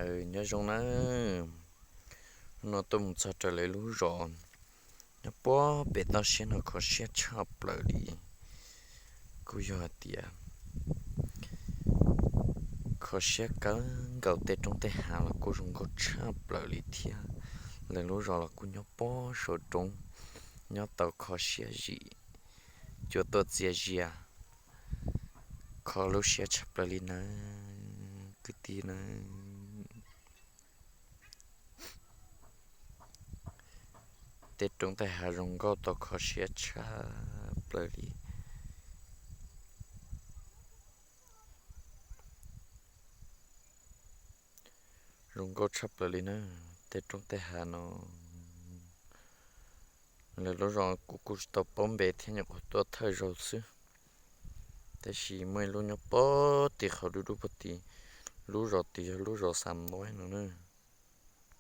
Nyob zoo nawb, no tuaj mus txog raws lawv lub zos nyob puag pem toj siab no kho siab tshaj plaws li. Kuj yog hais tias kho siab kawg nkaus, tej roob tej hav los kuj zoo nkauj tshaj plaws li thiab. Lawv lub zos los kuj nyob puag saum roob, nyob tau kho siab zim, cua tuaj txias zias, kho lub siab tshaj plaws li nawb kwv tij nawb. Tej roob tej hav zoo nkauj tau kho siab tshaj plaws li. Zoo nkauj tshaj plaws li na, tej roob tej hav no. Lawv lub zos kuv kuj tsis tau paub npe thiab, nyuam qhuav tuaj thawj zaug xwb. Tab sis muaj ib lub nyob puag tim qhov dub dub puag tim, lub zos tim yog lub zos Xam Ntuaib no na.